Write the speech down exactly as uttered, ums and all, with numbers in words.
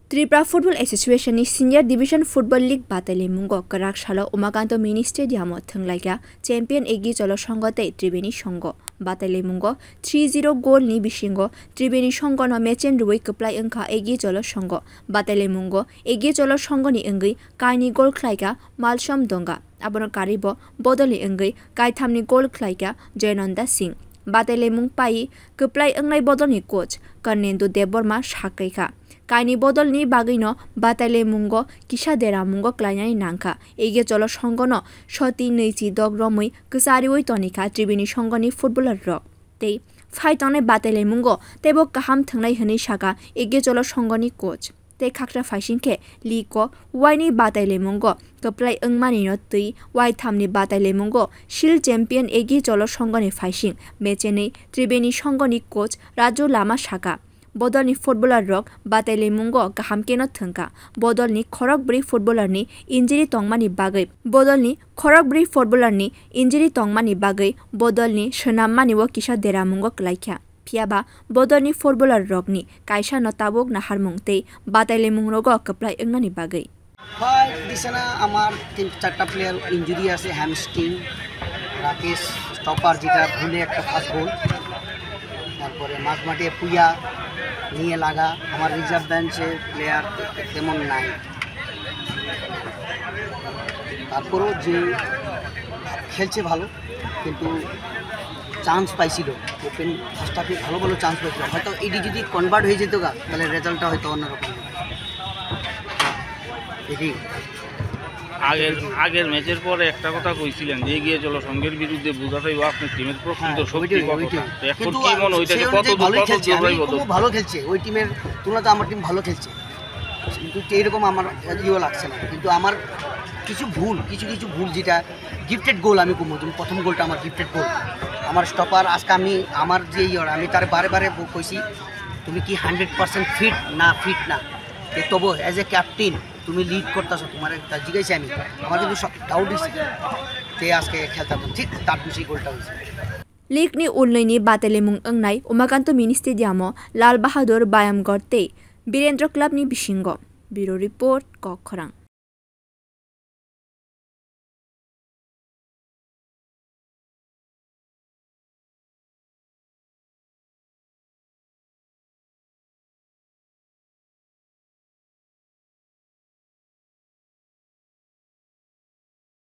Tripura Football Association ni Senior Division Football League batailemungo kwrak salo Umakanto Mini Stadium o thwnglaikha champion Egi Cholo Songho tei Tribeni Songho. Batailemungo three zero goal ni bisingo Tribeni Songho no mechen rwi kwplai wngkha Egi Cholo Songho. Batailemungo Egi Cholo Songho ni wngwi kaini goal khlaikha Malsom Donga. Abono karwibo bodolni wngwi kaithamni goal khlaikha Jayananda Singh. Batailemung pai kwplai wngnai bodolni coach Karnendu Debbarma sakhaikha. Kaini bodolni bagwino batailemungo kisa deramungo klainani nangkha. Ege Cholo Songhono soti nwichi dok romwi kwchariwi tonikha Tribeni Songoni footballer rok. Tei phai tongnai batailemungo teibo kaham thwngnai hwnwi sakha Ege Cholo Songoni coach. Tei khakra phaising khe league o waini batailemungo kwplai wngmani no twi waithamni batailemungo sil champion Egi Cholo Songoni phaising mechenwi Tribeni Songoni coach Raju Lama sakha. Bodolni footballer rok batailemungo kaham keno thwngkha. Bodolni khorok bwrwi footballer ni injury tongmani bagwi, bodolni khorok bwrwi footballer ni injury tongmani bagwi bodolni swnammani o kisa deramungo kwlaikha. Phiya ba bodolni footballer rokni kaisa no tabuk naharmung tei batailemungrogo kwplai wngnani bagwi. হয় দিছে না, আমাৰ তিন চাৰিটা player injury আছে, হেমষ্ট্ৰিং, ৰাকেশ ষ্টপাৰ, যেটা ভুলে একটা ফাষ্ট গোল, তারপরে মাঝমাঠে পুয়া নিয়ে লাগা, আমার রিজার্ভ বেঞ্চে প্লেয়ার তেমন নাই। তারপরেও যে খেলছে ভালো, কিন্তু চান্স পাইছিল, ওপেন ফার্স্ট হাফে ভালো ভালো চান্স পাইছিল। হয়তো এটি যদি কনভার্ট হয়ে যেত গা, তাহলে রেজাল্টটা হয়তো অন্যরকম হতো। এটি আগের, আগের ম্যাচের পরে একটা কথা কইছিলেন যে এগিয়ে চলো, সঙ্গের বিরুদ্ধে বোঝা যাইব আপনার টিমের প্রকৃত হ্যাঁ, শক্তি ওইটাই, কতটা। ওইটাই। তো এখন কিন্তু কি আ-, মনে হইতেছে সেই অনুযায়ী কতদূর, ভালোই খেলছে। কতদূর আমি জোরাই বদল? খুব ভালো খেলছে। ওই টিমের তুলনায় আমার টিম ভালো খেলছে। কিন্তু এইরকম আমার ইয়েও লাগছে না। কিন্তু আমার কিছু ভুল, কিছু কিছু ভুল যেটা গিফটেড গোল আমি কমবো। যেমন প্রথম গোলটা আমার গিফটেড গোল। আমার স্টপার আজকে আমি আমার যে ইয়ে, আমি তার বারে বারে ব-, কইছি, "তুমি কি হান্ড্রেড পার্সেন্ট ফিট না ফিট না?" এ তবু অ্যাজ এ ক্যাপ্টেন তুমি লিড করতেছো, তোমার একটা জিজ্ঞাসা আমি, আমার কিন্তু সব ডাউট হয়েছে। তে আজকে খেলতে পারতাম, ঠিক তার বিষয়ে গোলটা হয়েছে। League ni ulnwi ni batailemung wngnai Umakanto Mini Stadium o Lal Bahadur Bayamgarh tei Birendra Club ni bisingo. Bureau Report, Kokkhorang.